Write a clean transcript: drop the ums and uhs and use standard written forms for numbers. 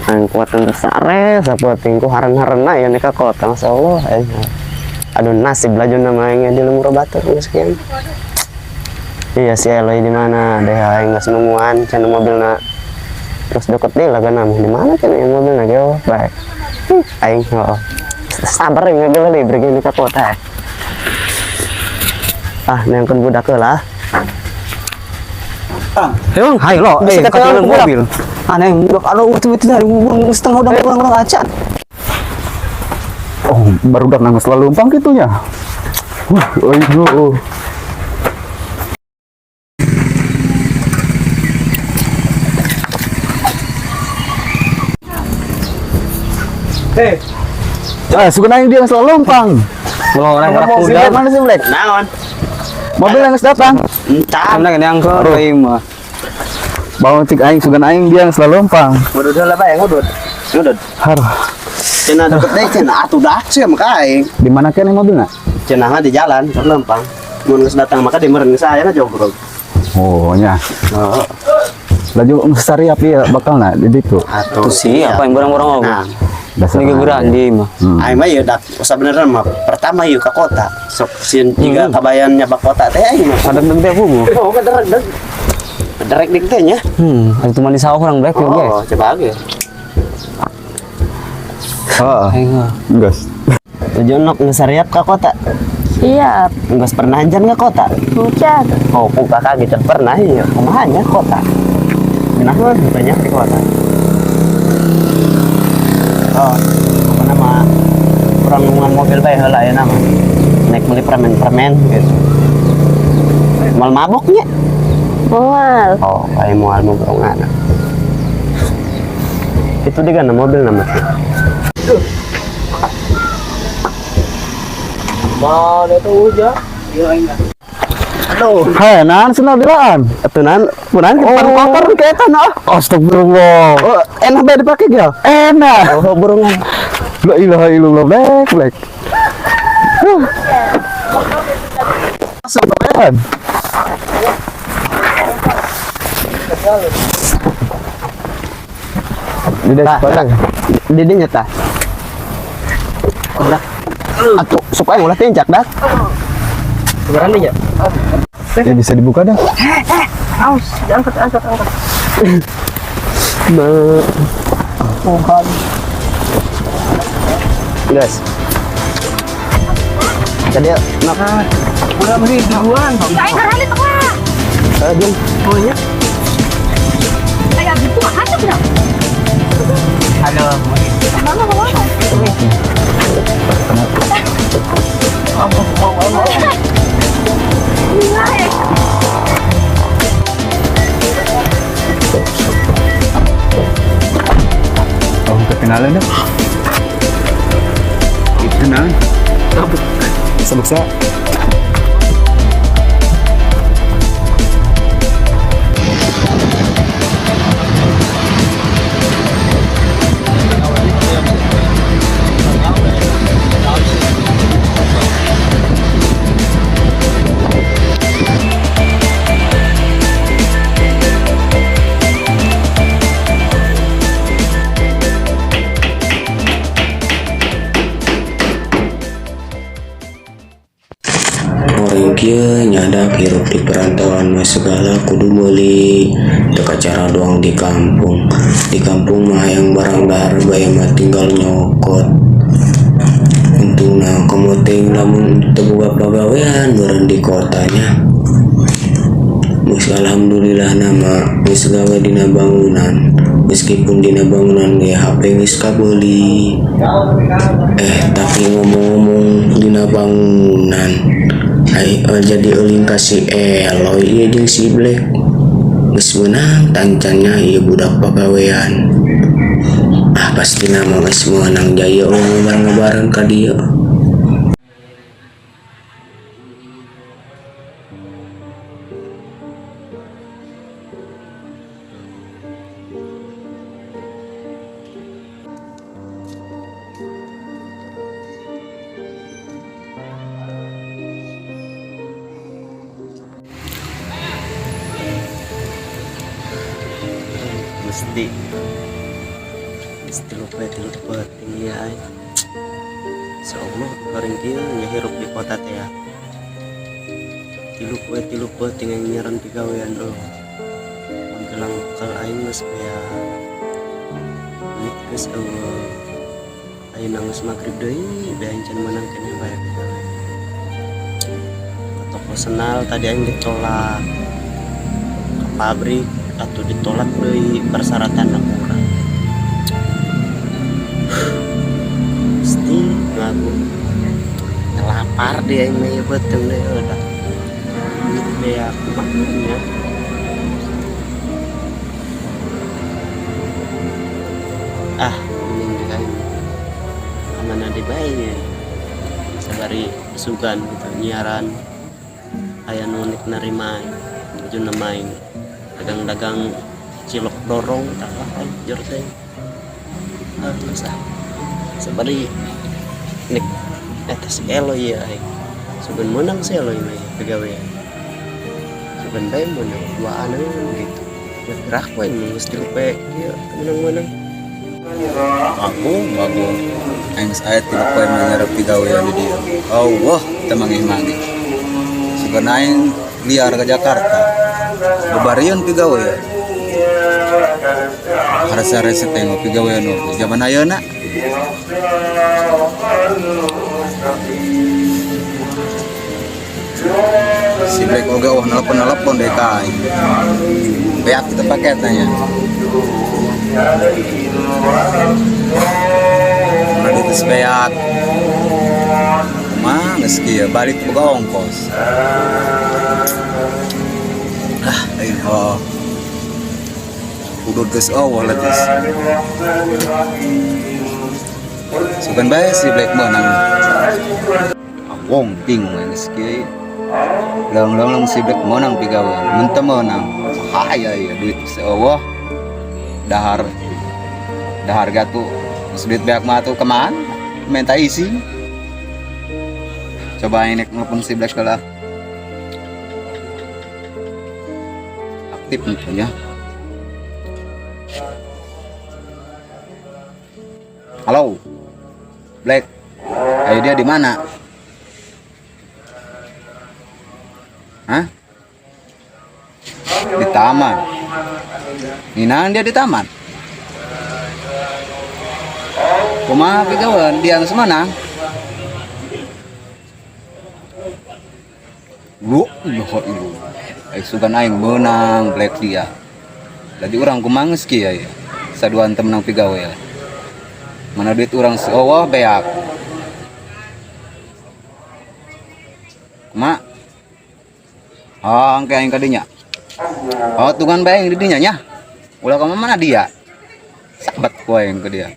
Aing kuatan sare sapeuting ku haren-harenna ya ka kota, masyaallah aing. Aduh, nasib laju nama aing di lembur batur geus kieu. Iya, si Eloy di mana deh? Aing geus nungguan cenah mobilna. Terus deket deui lah kana di mana cenah yang mobilna jauh baik. Aing oh. Sabar aing ngegeleli begini ka kota. Ah, neangkeun budak heula. Emang, Hai lo, bisa eh, ketinggalan ketinggalan budak. Mobil. Aneh, udah ada itu itu dari setengah udah kurang acan. Oh, baru udah nangis lalu lumpang gitunya. Wah, oh, oh. Eh, Ah, suka nanya dia selalu lumpang. Mau orang orang Mobil kuda. mana sih, Black? Naon? Mobil yang datang. Entar. Karena yang ke aing mah. Bangun cik aing sugan aing dia yang selalu lumpang. Ngudud heula bae, ngudud. Ngudud. Haruh. Cenah deket deui cenah atuh dah sia maka aing. Di mana kene mobilnya? Cenah mah di jalan keur lempang. Mun geus datang maka dimeureun geus aya na jogrog. Oh, nya. Oh, Laju sariap ya bakal na di ditu. atuh. Tuh sih, apa yang barang-barang apa? Nah, Dasar. Ini geburan di mah. Aing mah ieu dak sabenerna mah pertama ieu ka kota. Sok sieun jiga kabayan nyabak kota teh aing mah. Ada teh bubu. Oh, kederek deg. Kederek dik teh nya. Ada teman di sawah orang Black ya, guys. Oh, coba ge. Heeh. Aing mah. Gas. Tujuan nok geus sariap ka kota. Siap, Geus pernah jan ka kota. hujan. Oh, ku kakak gitu pernah iya. Kumaha nya kota? Nah, banyak di kota. Oh, apa nama? Kurang nungguan mobil bae heula ya nama. Naik beli permen-permen gitu. Mal maboknya? Mual. Oh, kayak mual mau berongan. Itu dia kan mobil nama. Mana tuh hujan? Aduh, Hai, naon cenah bilaan? atuh nan, punan ke depan kotor kayak eta nah. Astagfirullah. Oh, enak bae dipake gel. Enak. Oh, burungan. La ilaha illallah, Black, Black. Huh. Sampean. Di Tah, sekolah. Di dinya tah. Udah. Atuh, sok aing ulah tincak dah. Berani ya? Ya bisa dibuka dah. Aus, angkat, angkat, angkat. Be. Guys. Tadi nak Udah beli duluan. Aing ngarani tengah. eh diem. Oh iya. Aya gitu ada berapa? Halo. Mana mana? Nilai. Oh, ketinggalan dah. Ketinggalan. Sabuk sa. Orang kieu nyadak hirup di perantauan mah segala kudu meuli, teu kacara doang di kampung. Di kampung mah hayang barang dahar bae mah tinggal nyokot. Untungna komo teuing lamun teu boga pagawean meureun di kotanya. Geus alhamdulillah nama geus gawe dina bangunan. Meskipun dina bangunan ge HP geus kabeuli. Eh, tapi ngomong-ngomong dina bangunan, ai jadi euling ka si Eloy ieu jeung si Black. Geus meunang tancannya ieu budak pagawean. Ah, pastina mah geus meunang jaya ngabareng-ngabareng ka dieu. Mesti. Geus 3 poe 3 peuting ya aing. Insyaallah bareng kieu nya hirup di kota teh ya. 3 poe 3 peuting aing nyiaran pigawean euy. Manggelang bekal aing geus beak. Duit geus euweuh. Ayeuna geus magrib deui, be aing can meunang keneh bae pigawean. Ka toko sendal tadi aing ditolak. Ka pabrik atuh ditolak deui, persyaratan kurang. Pasti ngaku lapar dia aing mah ieu beuteung deui heuh dah. Duit beak kumaha nya. Ah, mending deui aing ka mana deui bae nya. Sabari sugan gitu nyiaran aya nu nek narima aing, ujungna mah aing dagang-dagang cilok dorong tah lah aing jor teh. Ah, geus ah. Sabari nek eta si Eloy ieu aing. Sugan meunang si Eloy mah ieu pagawean. Sugan bae meunang duaaneun gitu. Ya gerak we mun geus 3 poe kieu meunang-meunang. Agung, agung. Aing geus aya 3 poe manyarep pigawean di dieu. Allah, teu manggih-manggih. Sugan aing liar ke Jakarta. Bebarieun pigawean. Harasa-rese tengok pigawean oge zaman ayeuna. Si Black oge oh nelpon-nelpon deh ka aing. Beak kita paketnya. Mana duit geus beak. Kumaha geus kieu balik boga ongkos. Ah, aing oh. Udud geus eueuh letis. Sugan bae si Black meunang. Wong bingung aing geus kieu. Leung-leung si Black meunang pigawean, mun teu meunang. Bahaya ieu duit geus eueuh. Dahar dahar gatu geus duit beak mah atuh kumaha? Minta isi. Coba aing nek nelpon si Black heula. Aktif henteu nya. Halo. Black. Ayo dia di mana? Hah? Di taman. Nginaan dia di taman. Kumaha pigawean dia geus meunang? Lu, ilah ilu. Ai sugan aing meunang Black dia. Lagi urang kumaha geus kieu ya. Saduan teu meunang pigawean. Mana duit urang eueuh beak. Kumaha? Oh, engke aing ka dinya. Oh, tungguan bae aing di dinya nya. Ulah ka mana dia? Sabat ku aing ke dia.